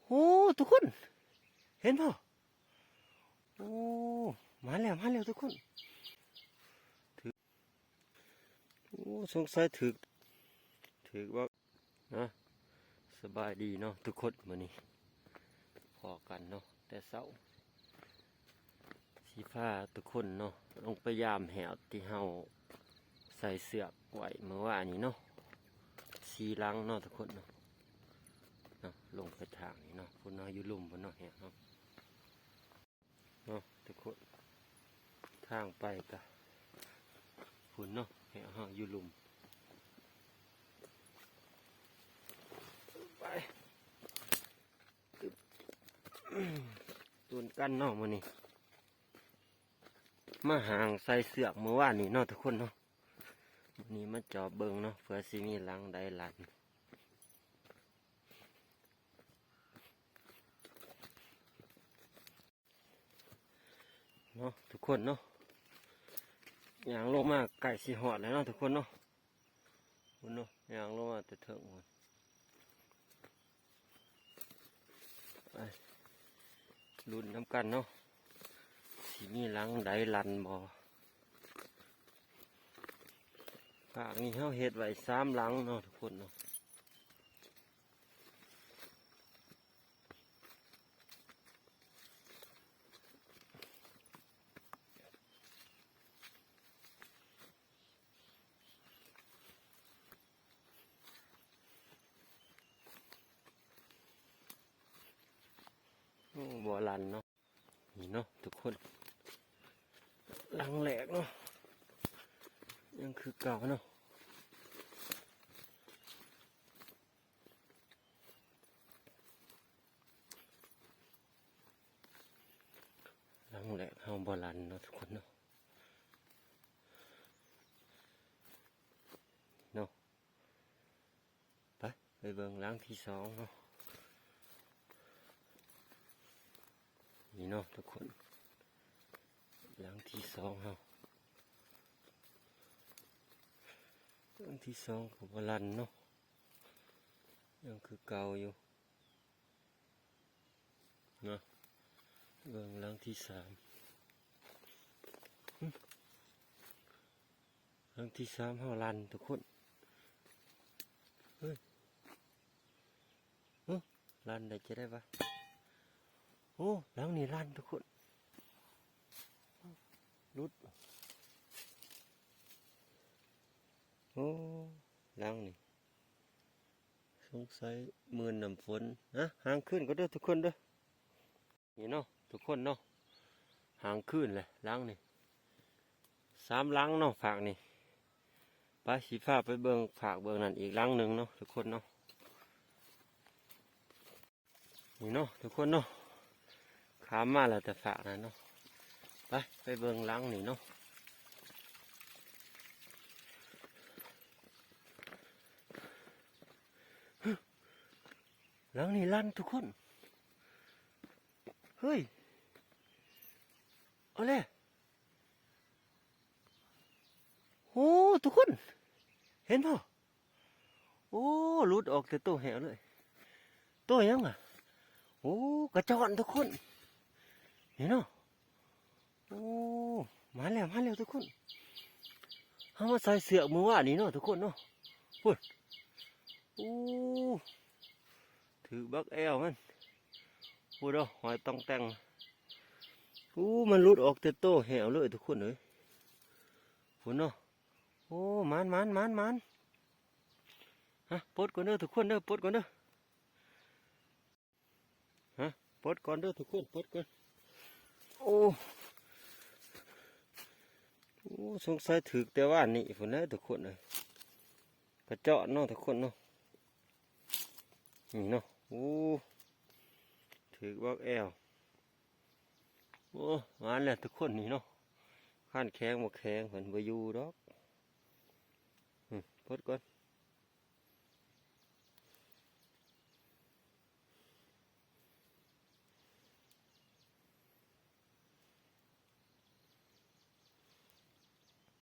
ໂອ້ ທຸກຄົນ ເຫັນບໍ່? ໂອ້ ມາແລ້ວ ມາແລ້ວທຸກຄົນ ຖືກ ໂອ້ ສົງໄສຖືກ ຖືກບໍ່ນະ? ສະບາຍດີເນາະທຸກຄົນ ມື້ນີ້ພໍ້ກັນເນາະແຕ່ເຊົ້າ ຊິພາທຸກຄົນເນາະ ລົງໄປຢາມແຫ້ວທີ່ເຮົາໃສ່ເຊືອກໄວ້ມື້ວານນີ້ເນາະ ສີ່ຫຼັງເນາະທຸກຄົນເນາະ ເນາະ ລົງໄປທາງນີ້ເນາະ ພຸ້ນເນາະ ຢູ່ລຸ່ມພຸ້ນເນາະ ແຫ້ວເນາະ ເນາະທຸກຄົນ ທາງໄປກະພຸ້ນເນາະ ແຫ້ວເຮົາຢູ່ລຸ່ມ ໄປ ຕຸນກັນເນາະມື້ນີ້ ມາຫາງໃສ່ເຊືອກມື້ວານນີ້ເນາະທຸກຄົນເນາະ ມື້ນີ້ມາຈອບເບິ່ງເນາະ ເພື່ອຊິມີຫຼັງໃດລັນເນາະທຸກຄົນເນາະ ຍ່າງລົງມາໃກ້ຊິຮອດແລ້ວເນາະທຸກຄົນເນາະ ພຸ້ນເນາະ ຍ່າງລົງມາແຕ່ເທິງພຸ້ນ ໄປ ລຸ້ນນຳກັນເນາະ ຊິມີຫຼັງໃດລັນບໍ່? ພາກນີ້ເຮົາເຮັດໄວ້ສາມຫຼັງເນາະທຸກຄົນເນາະ ໂອ້ ບໍ່ລັນເນາະ ນີ້ເນາະທຸກຄົນ ຫຼັງແລກເນາະ ຍັງຄືເກົ່າເນາະ ຫຼັງແລກເຮົາບໍ່ລັນເນາະທຸກຄົນເນາະ ເນາະ ໄປ ໄປເບິ່ງຫຼັງທີສອງເນາະ ນີ້ເນາະທຸກຄົນ ຫຼັງທີສອງເຮົາ ຫຼັງທີສອງກໍບໍ່ລັນເນາະ ຍັງຄືເກົ່າຢູ່ ເນາະ ເບິ່ງຫຼັງທີສາມ ຫຶ ຫຼັງທີສາມເຮົາລັນທຸກຄົນ ເຮີ້ຍ ເຮີ້ຍ ລັນໄດ້ຈະໄດ້ວະ ໂອ້ ຫຼັງນີ້ລັນທຸກຄົນ ຫຼຸດ ໂອ້ ຫຼັງນີ້ ສົງໄສມື່ນນ້ຳຝົນ ນະ ຫາງຄືນກ່ອນເດີທຸກຄົນເດີ ນີ້ເນາະທຸກຄົນເນາະ ຫາງຄືນແຫຼະຫຼັງນີ້ ສາມຫຼັງເນາະພາກນີ້ ໄປ ຊິພາໄປເບິ່ງພາກເບື້ອງນັ້ນອີກຫຼັງໜຶ່ງເນາະທຸກຄົນເນາະ ນີ້ເນາະທຸກຄົນເນາະ ຂ້າມມາແລ້ວແຕ່ພາກນັ້ນເນາະ ໄປ ໄປເບິ່ງຫຼັງນີ້ເນາະ ຫຼັງນີ້ລັນທຸກຄົນ ເຮີ້ຍ ເອົາແຫຼະ ໂອ້ ທຸກຄົນ ເຫັນບໍ່? ໂອ້ ຫຼຸດອອກແຕ່ໂຕແຫ້ວເລີຍ ໂຕຫຍັງອະ? ໂອ້ ກະຈອນທຸກຄົນ ເຫັນເນາະ? ໂອ້ ມາແລ້ວ ມາແລ້ວທຸກຄົນ ເຮົາມາໃສ່ເຊືອກມື້ວານນີ້ເນາະທຸກຄົນເນາະ ພຸ້ນ ໂອ້ ຖືກບັກແອວມັນ ພຸ້ນເນາະ ຫອຍຕ່ອງແຕ່ງ ໂອ້ ມັນຫຼຸດອອກແຕ່ໂຕແຫ້ວເລີຍທຸກຄົນເອີຍ ພຸ້ນເນາະ ໂອ້ ມານ ມານ ມານ ມານ ຮະ ປົດກ່ອນເດີທຸກຄົນເດີ ປົດກ່ອນເດີ ຮະ ປົດກ່ອນເດີທຸກຄົນ ປົດກ່ອນ ໂອ້ ໂອ້ ສົງໄສຖືກແຕ່ວານນີ້ພຸ້ນແຫຼະທຸກຄົນເອີຍ ກະເຈາະເນາະທຸກຄົນເນາະ ນີ້ເນາະ ໂອ້ ຖືກບັກແອວ ໂອ້ ມາແລ້ວທຸກຄົນນີ້ເນາະ ຄັນແຂງບໍ່ແຂງເພິ່ນບໍ່ຢູ່ດອກ ອືມ ປົດກ່ອນ